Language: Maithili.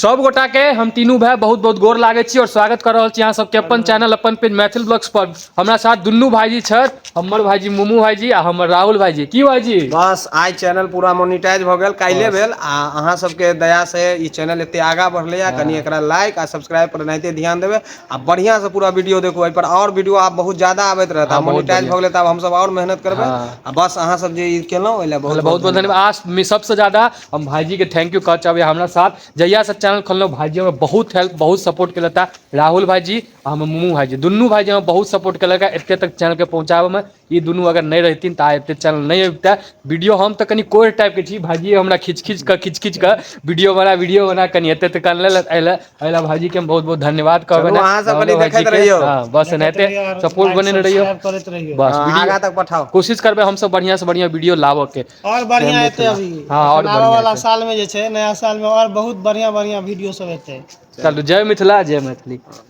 सब गोटा के हम तीनू भाई बहुत बहुत गोर लागै छी और स्वागत कर रहल छी अहाँ सबके अपन चैनल, अपन पेज मैथिल ब्लॉग्स पर। हमरा साथ दुनू भाईजी छथि, हमर भाईजी मुमू भाईजी आ हमर राहुल भाईजी। की भाईजी? बस आइ चैनल पूरा मोनिटाइज भऽ गेल, काल्हि भेल, आ अहाँ सबके दया से ई चैनल एते आगा बढ़लै। आ कनि एकरा लाइक आ सब्सक्राइब पर एनाहिते ध्यान देबै आ बढ़िया से पूरा वीडियो देखू। एहि पर और वीडियो आब बहुत ज्यादा आबैत रहत। हाँ, बहुत मोनिटाइज बढ़िया। भऽ गेलै तऽ आब हमसब और मेहनत करबै। आ बस अहाँ सब जे ई केलहुँ, ओहि लए बहुत बहुत बहुत धन्यवाद। आज सबसे ज्यादा हम भाईजी के thank you कहऽ चाहबै। हमरा साथ जहिया से चैनल खोललहुँ, भाईजी हमरा बहुत हेल्प, बहुत सपोर्ट केलक। राहुल भाईजी आ हमर मुमू भाईजी, दुनू भाईजी हमरा बहुत सपोर्ट केलक एते तक चैनल के पहुँचाबैमे। ई दुनू अगर नहि रहितिन तऽ आइ एते चैनल नहि अबितै। वीडियो हम तऽ कनि कोर टाइपके छी, भाईजी हमरा खींच खींच कऽ, खींच खींच कऽ वीडियो बना, वीडियो बना, कनि एते तक अनलै। एहि लए भाईजी के हम बहुत बहुत धन्यवाद कहबै। चलू, अहाँ सब कनि देखैत रहियौ। हाँ, बस एनाहिते सपोर्ट बनेने रहियौ। करैत रहियौ। बस। हाँ, वीडियो आगा तक पठाओ। कोशिश करबै हमसब बढ़िया से बढ़िया वीडियो लाबऽ के। और बढ़िया एतै अभी। हाँ, और एखन आबऽ बढ़िया वाला एतै। साल में जे छै, नया साल में और बहुत बढ़िया बढ़िया वीडियो सब एतै। चलू, जय मिथिला, जय मैथिली।